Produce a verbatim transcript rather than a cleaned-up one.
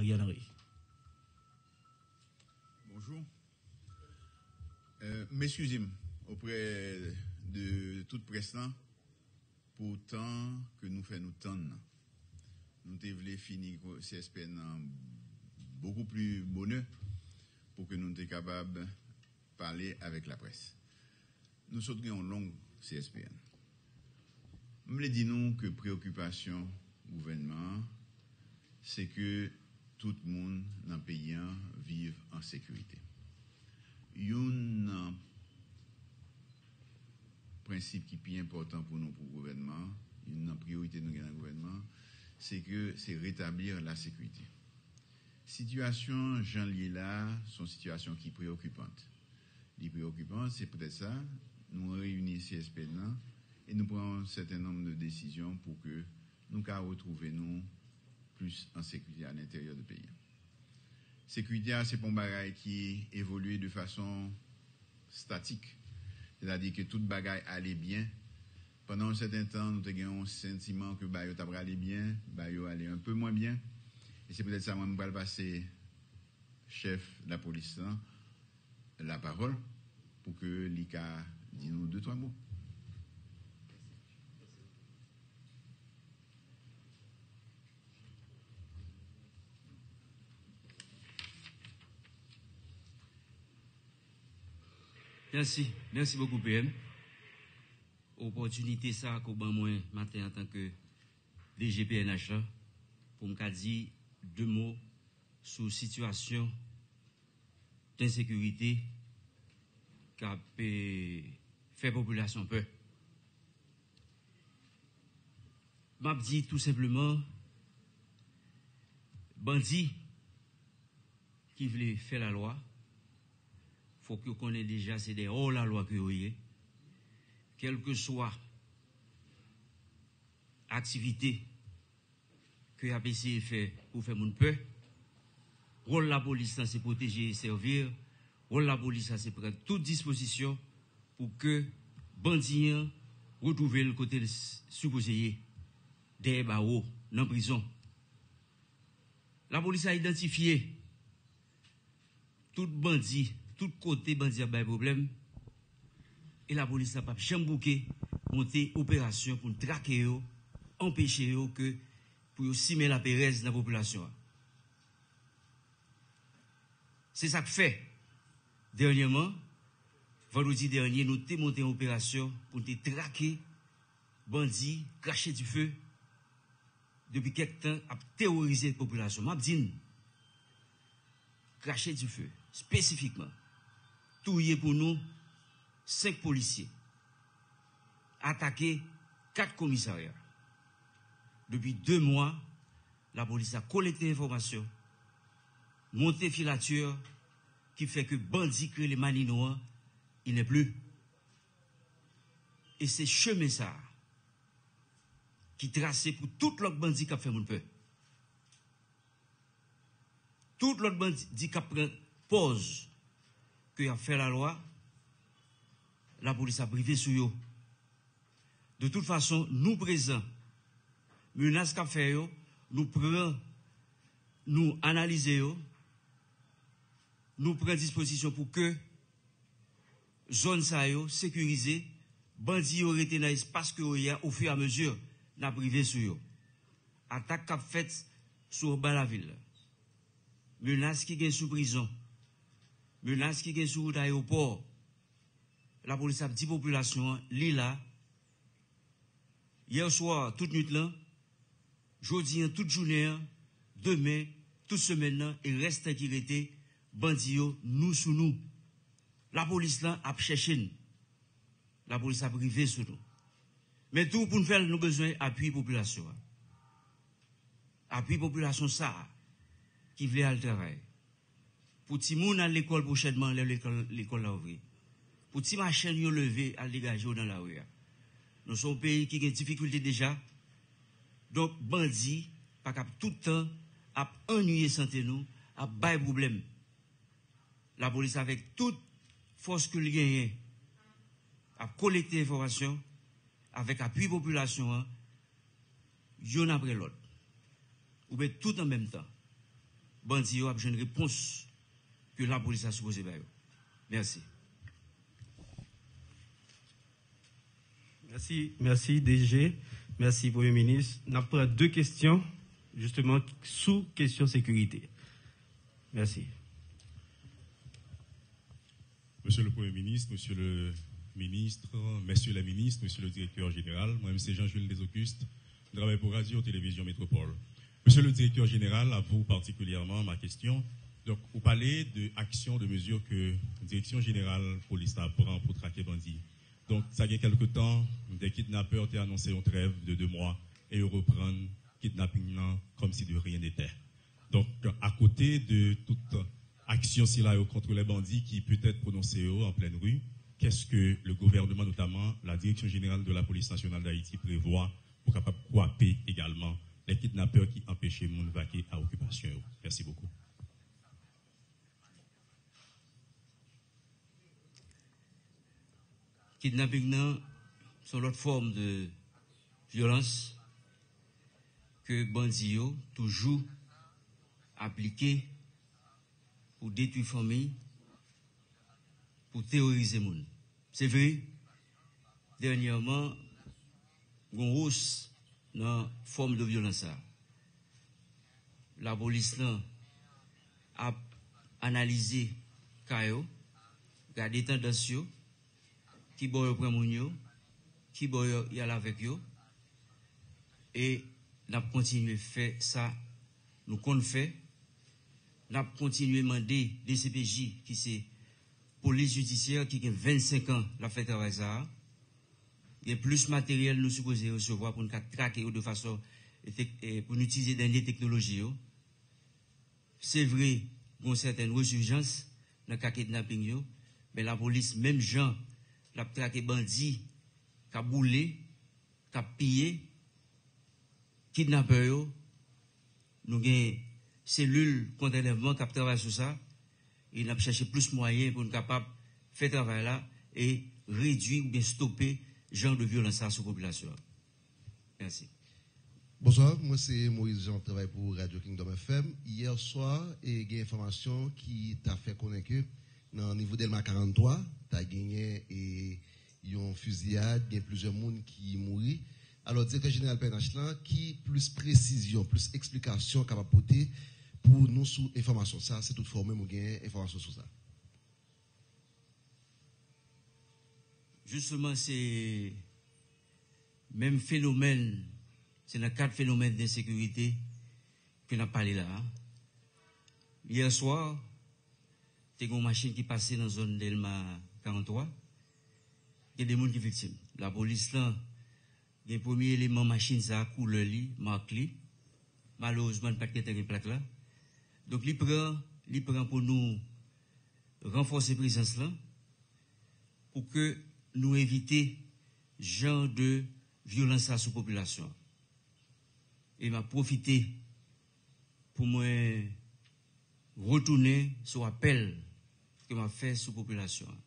Ariel Henry. Bonjou. Euh, m eskize m oprè de tout près lan pou tan ke nou fè nou tann nan. Nou te vle fini ko- C S P N nan bokou pli bonè pou ke nou te kapab pale avèk laprès. Nou sot gen yon long C S P N. M vle di nou ke preyokipasyon gouvènman an, se ke tout moun nan peyi an viv an sekirite. Youn nan prensip ki pi enpòtan pou nou, pou gouvènman an, youn nan priyorite nou gen nan gouvènman an, se ke se retablir la sécurité. Sitiyasyon jan l ye la a, se yon sitiyasyon ki preyokipan. Li preyokipan, se poutèt sa nou reyini C S P N nan e nou pran yon sèten nonb de desizyon pou ke nou ka retwouve nou plis an sekirite alenteryè de peyi a. Sekirite a, se pa yon bagay ki evolye de fason statik. Sètadi ke tout bagay ale byen. Pandan yon sèten tan, nou te gen yon santiman ke bagay yo t ap prale byen, bagay yo ale un peu moins bien. E se poutèt sa mwen, m pral pase chèf lapolis lan lapawòl pou ke li ka di nou de twa mo. Mèsi, mèsi bokou P M. Opòtinite sa ke w ban mwen maten antanke D G P N H la pou m ka di de mo sou sitiyasyon d ensekirite k ap eh, fè popilasyon pè. M ap di tou senpleman, bandi ki vle fè lalwa, fòk yo konnen deja se dè hors la loi ke yo ye. Kèlkeswa aktivite ke y ap eseye fè pou fè moun pè, wòl lapolis la se pwoteje e sèvi. Wòl lapolis la se pran tout dispozisyon pou ke bandi an retwouve l kote l sipoze ye, dèyè bawo, nan prizon. Lapolis la idantifye tout bandi, tout kote bandi ap bay pwoblèm, e lapolis la p ap janm bouke monte operasyon pou n trake yo, anpeche yo ke pou yo simen laperèz nan popilasyon an. Se sa k fè, dènyèman, vandredi dènye, nou te monte yon operasyon pou n te trake bandi krache dife depi kèk tan ap teworize popilasyon. M ap di n, krache dife, espesifikman, touye pou nou senk polisye, atake kat komisarya. Depi de mwa, lapolis la kolekte enfòmasyon, monte filatè ki fè ke bandi k rele Manino an, il n'est plus. E se chemen sa a ki trase pou tout lòt bandi k ap fè moun pè. Tout lòt bandi k ap pran pòz ke y ap fè lalwa, lapolis ap rive sou yo. De tout fason, nou prezan. Menas k ap fè yo, nou pran, nou analize yo, nou pran dispozisyon pou ke zòn sa yo sekirize, bandi yo rete nan espas ke yo ye a, ofiramezi n ap rive sou yo. Atak k ap fèt sou anba lavil la, menas ki gen sou prizon, menas ki gen sou wout ayewopò, lapolis ap di popilasyon an li la. Yèswa, tout nwit lan, jodi an, tout jounen an, demen, tout semèn nan e rès tan ki rete, bandi yo, nou sou nou. Lapolis lan ap chèche n. Lapolis ap rive sou nou. Men tou, pou n fè l, nou bezwen apui popilasyon an. Apui popilasyon sa a ki vle al travay. Pou timoun al lekòl pwochènman lè lekòl, lekòl la ouvri. Pou ti machann yo leve al degaje yo nan lari a. Nou se yon peyi ki gen difikilte deja. Donk, bandi pa kab tout tan ap annuiye sante nou, ap bay pwoblèm. Lapolis avèk tout fòs ke l genyen ap kolekte enfòmasyon avèk apui popilasyon an, youn apre lòt, oubyen tout an menm tan. bandi yo ap jwenn repons ke lapolis la sipoze ba yo. Mèsi. Mèsi, mèsi D G, mèsi Premye Minis. N ap pran de kesyon, jisteman, sou kesyon sekirite. Mèsi. Monsieur le Premier ministre, Monsieur le ministre, Messieurs les ministres, Monsieur le directeur général, mwen se Jean Jules Desaucustes, mwen travay pou Radio Télévision Métropole. Monsieur le directeur général, à vous particulièrement, ma question. Donk, ou pale de aksyon, de mezi ke Direksyon Jeneral Polis la pran pou trake bandi. Donk, sa gen kèlke tan, de kidnapè te anonse yon trèv de de mwa e yo reprann kidnaping nan kòmsi de rien n'était. Donk, akote de tout aksyon sila yo kont lè bandi ki petèt pwononse yo an plèn ri, qu'est-ce que le gouvernement, notamment la Direction Générale de la Police Nationale d'Haïti, prévoit pou kapab kwape egalman lè kidnapè ki anpeche moun vake a okipasyon yo? Mèsi bokou. Kidnaping nan se yon lòt fòm de vyolans ke bandi yo toujou aplike pou detwi fanmi, pou teworize moun. Se vre, dènyèman, gen yon wòs nan fòm de vyolans sa. Lapolis lan ap analize ka yo, gade tandans yo, ki bò yo pran moun yo, ki bò yo y al avèk yo, e n ap kontinye fè sa nou konn fè. N ap kontinye mande D C P J, ki se polis jidisyè, ki gen vennsenk an l ap fè travay sa a. Gen plis materyèl nou sipoze resevwa pou n ka trake yo de fason efek- eh, pou n itilize dènye teknoloji yo. Se vre, gen yon sètèn resijans nan ka kidnaping yo, men lapolis, menm jan l ap trake bandi k ap boule, k ap piye, kidnapè yo, nou gen selil kont anlèvman k ap travay sou sa, e n ap chèche plis mwayen pou n kapab fè travay la e redwi oubyen stope jan de vyolans sa sou popilasyon an. Mèsi. Bonswa, mwen se Moïse Jean, m ap travay pou Radio Kingdom F M. Yè swa, e gen enfòmasyon ki ta fè konnen ke nan nivo Dèlma karannntwa, ta genyen e yon fiziyad, gen plizyè moun ki mouri. Alò, Direktè Jeneral P N H lan, ki plis presizyon, plis eksplikasyon w kapab pote pou nou sou enfòmasyon sa, si toutfwa ou menm ou gen enfòmasyon sou sa? Jisteman, se menm fenomèn, se nan kad fenomèn de ensekirite ke n ap pale la a. Yè swa, te gen yon machin ki pase nan zòn Dèlma karannntwa. Gen de moun ki viktim. Lapolis lan gen premye eleman machin sa a, koulè li, mak li. Malerezman, li pa t gentan gen plak la. Donk, li pran, li pran pou nou ranfòse prezans lan pou ke nou evite jan de vyolans sa sou popilasyon an. E m ap pwofite pou mwen retounen sou apèl ke m ap fè sou popilasyon an.